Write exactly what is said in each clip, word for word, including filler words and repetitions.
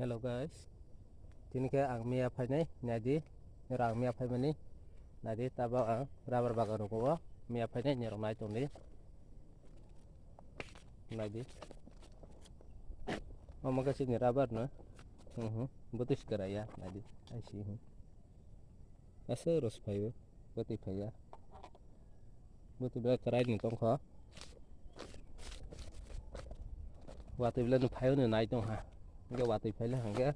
Hello guys, tini khe ang miya phainai, naidi, norok ang miya phaimani, naidi, tabok ang rubber bagan rogo miya phainai, norok nai tongdi, naidi, omo khe chini rubber no, mhm, bwtwi swkra ya, naidi, aisi, mhm, asa rwsphaiwi. Watwi phaiya. Watwi belai kwraini tongkha. Watwi belai no phaio no nai tongha. Hingke watwi phaile hingke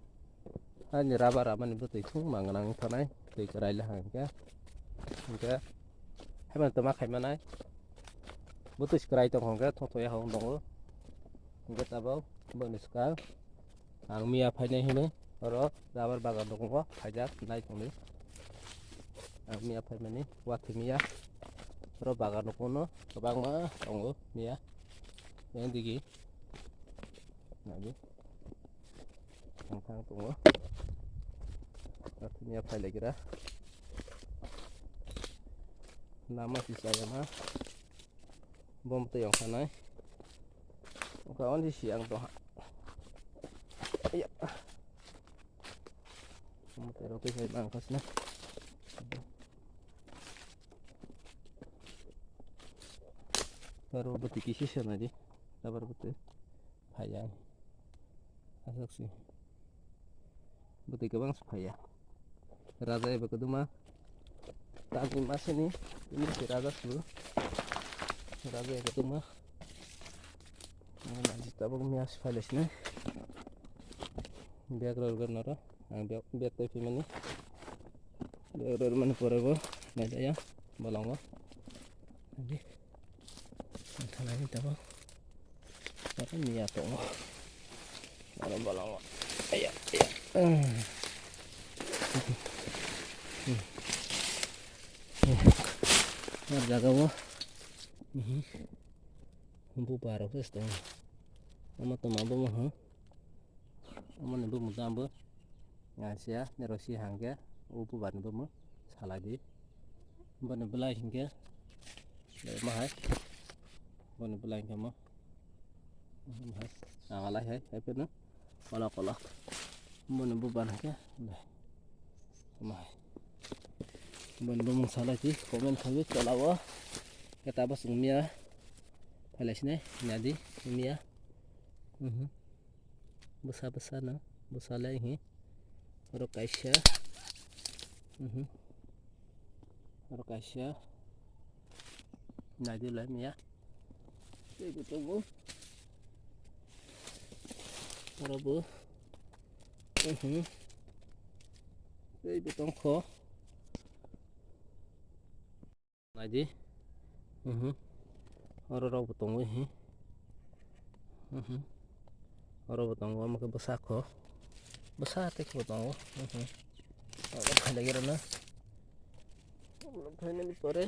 ani rubber ramani bwtwi thung manganang thanai twi kwraile hingke. Hingke haiman toma khaimanai. Bwtwi kwrai tongkha hingke thothoya hong tongo. Hingke tabok boni swkang. Ang miya phainai hinwi oro rubber bagan rogo phaijak nai tongdi. Ang miya phaimani watwi miya oro bagan rogo no kwbangma tongo miya. Yang digi. Nadi. Ang thang tongo. Watwi miya phailagira. Lama si sayama. Bom twi ongkha nai. Ongkha oni si ang tongha. Iya. Bom twi rok twi sai mang khasna. Aro bwtwi kisi se nai di. Rubber bwtwi. Phaiya. Aswk si. Bwtwi kwbang se phaiya. Raja eba kwdwma. Tangwi masani. Ini si raja su. Raja eba kwdwma. Tabuk miya si phailaisina. Bag rok noro. Ang bag, bag tei phimani. Bag rok mani pore bo. Naijaya. Bolongo. Thanai tabuk. Aro miya tongo. Aro bolongo. Aya, aya. Aro jaga o. Mhm. Bubar rok se tongo. Omo toma bomo ha. Omo ni bomo jang bo. Nga siya, nero si hangke. O bubar ni bomo. Salai di. Boni belai hingke. Mahai. Boni belai hingke mo. Mahai. Ang alai hai, hai peno. Kolok kolok. Boni bubar hingke. Mahai. Boni bumung salai di, comment khawi tola o. Keta bo chwng miya. Phailai sini, nadi, miya. Mhm. Bwsa bwsa no, bwsa le hi. Oro kaisa. Mhm. Oro kaisa. Nadi le miya. Tei bo tongo. Oro bo. Mhm. Tei bo tongkho. Naidi. Mhm. Oro rok bo tongo hi. Mhm. Oro bo tongo, omo khe bwsa kho. Bwsa tei khe bo tongo. Mhm. Oro khalai rwna. Oro phaimani pore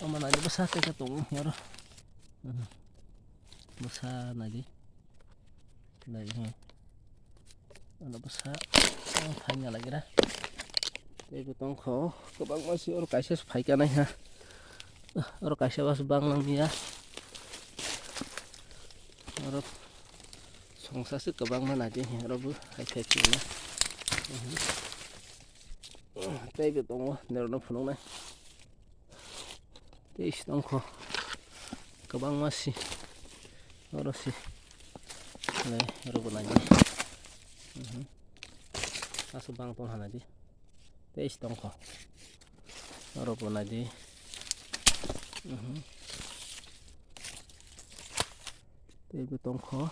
omo naidi bwsa tei khe tongo oro. Mhm. Bwsa naidi. Naidi, hmm. Ano bwsa ang phaina lagira. Tei bo tongkho kwbangma se oro kaisa se phaikha nai ha. Oro kaisa bas bang nang ya. Oro songsa se kwbangma naidi, oro bo hai phai phai na. Tei bo tongo, norokno phunuknai. Tei si tongkho. Kwbangma si. Oro si. Nai, oro bo nai. Mhm. Aswk bang tong hana di. Tei si tongkho. Oro bo nai di. Mhm. Tei bo tongkho.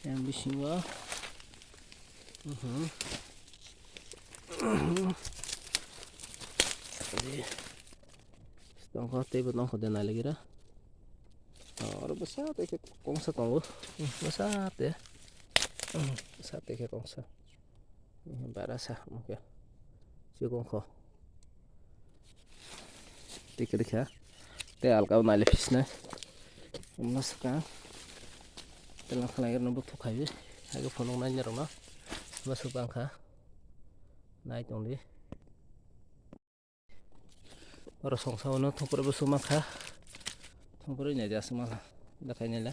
Yang bisingo. Mhm. Tongkho teibo tongkho de nailagira. Oro bwsa tei khe kongsa tongo. Bwsa te. Bwsa tei khe kongsa. Bara sa mokhe. Chikongkho. Tei kwrwikha. Tei alkao naile phisnai. Omo swkang. Tei langkha nai rwno bwthuk khaiwi. Haikhe phunuknai norokno. Bwswk bangkha. Nai tongdi. Oro songsa uno thongpre bwswk mankha. Thongpre nai aswk mankha. Dakhai naile.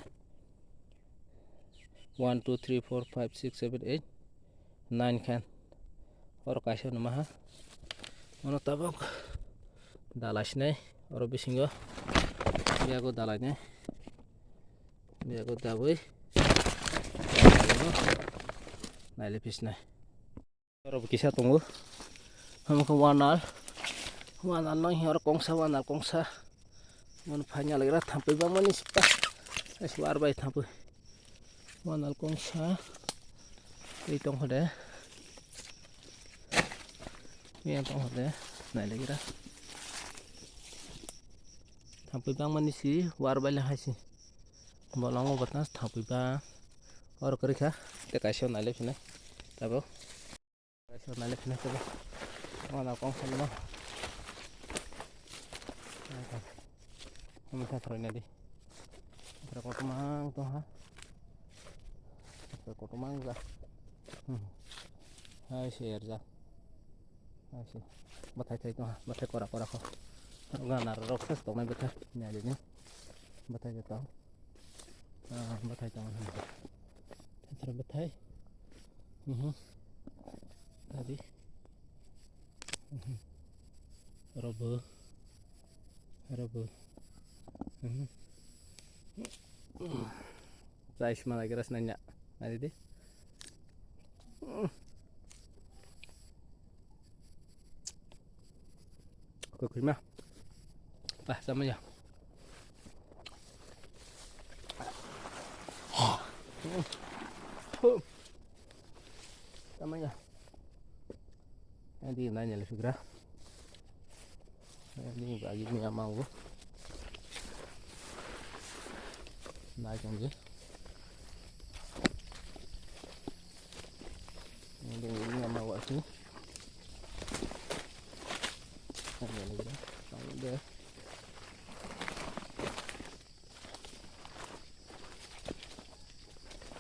One, two, three, four, five, six, seven, eight, nine khan. Oro kaisa numa ha. Ono tabok dalai sinai. Oro bisingo biyago dalai nai. Biyago dabui. Naile pisnai. Oro bo kisa tongo. Omo khe wanal. Wanal no hiya oro kongsa, wanal kongsa. Mano phaina legra thampui bangmani sita. Esi war bai thampui. Wanal kongsa. Tei tongkha de. Yang tongkha de. Nai legra. Thampui bangmani si war bai le hai si. Bolongo bwtang thampui bang. Oro kwrwi kha. Tei kaisa nai le phina. Tabuk. Kaisa nai le phina tebo. Wana kong sa lama. Omo kha throi nadi. Throi kotorma tong ha. Throi kotorma ja. Hmm. Hai se er ja. Hai se. Bathai thai tong ha. Bathai kora kora kho. Gana rok sa tong nai bathai. Nadi ni. Bathai ja tong. Ah, bathai tong. Thethra bathai. Mhm. Tadi. Mhm. Robo. Robo. Mhm. Chai sima lagi ras nanya. Nadi di. Kwkhwima. Bah, chamaya. Chamaya. Adi nanya le sugra. Adi bagi ni ama wo. Nai tong je. Adi ni ama wo asi. Adi ni gra. Adi.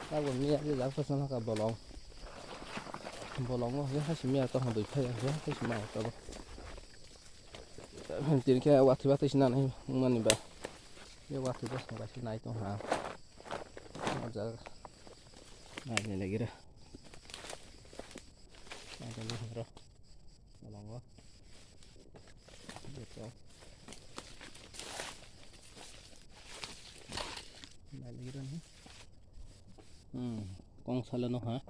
Tabuk miya je jak phai song kha bolong. Bolongo je hai si miya tong ha bui phai ya je hai si ma tabuk. Tini khe watwi watwi si nanai mani ba. Ye watwi ba song kaisa nai tong ha. O jaga. Nai nai lagi ra. Nai tong ha ro. Bolongo. Beto. Nai lagi ra ni. Hmm, kong salo no ha.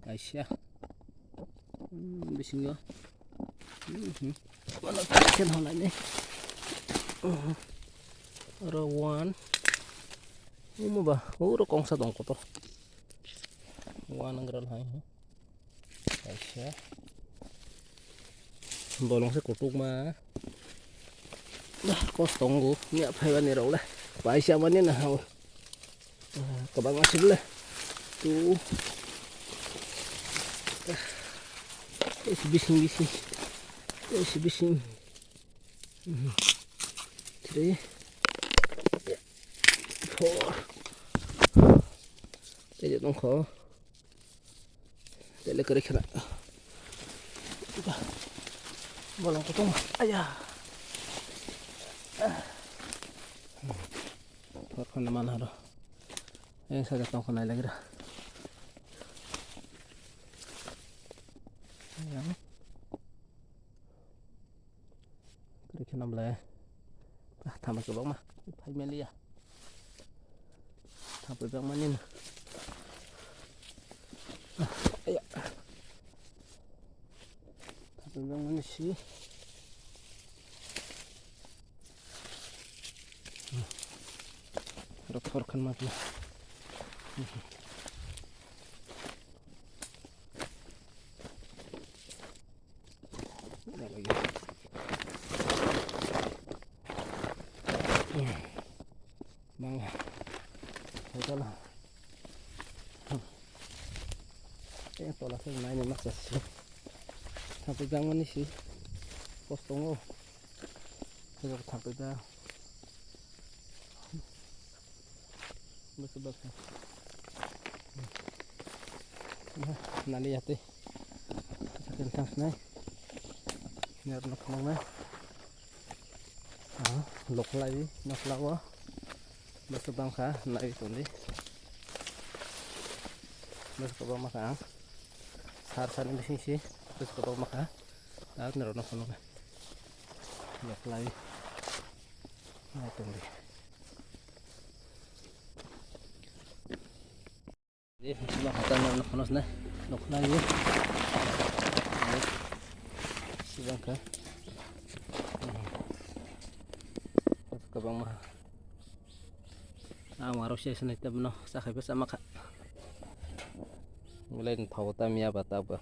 Kaisa. Hmm, bisingo. Hmm, hmm. Wala kaisa no lai ni. Hmm. Oro one. Omo ba, oro kongsa tong kotor. One ang ral hai. Kaisa. Bolong se kutuk ma. Bah, kos tongo. Nya phaiba ni rok le. Paisa mani na hao. Ah, kabang asuk le. Tu. Esi bising bising. Esi bising. Mhm. Three. Four. Tei tongkho. Tele kere khena. Bolong kutung. Aya. Thor khana man haro. Yang saja tong khana lagi ra. Yang. Kere khena bla. Ah, thama kebak ma. Phai meliya. Thampui bangmani no. Aya. Thampui bangmani si. Rok thor khan matla. Mang. Hotel. Eh, tola se nai ni masa si. Thampui bangmani si. Kos tongo. Hotel thampui bang. Bwswk bwswk. Nani yatwi. Sakhen thangsnai. Ner nok noknai. Ah, loklai noklao. Bwswk bangkha nai tongdi. Kwbangma kha ang. Sar sani bising si kwbangma kha. Dak norok no phunuknai. Yaklai. Nai tongdi. Di, sima kha tang norok no phunuknai. Nuknai. Sibang kha. Kwbangma. Ang aro se sinai tabno chakhaiba chama kha. Belai ni thago ta miya ba ta ba.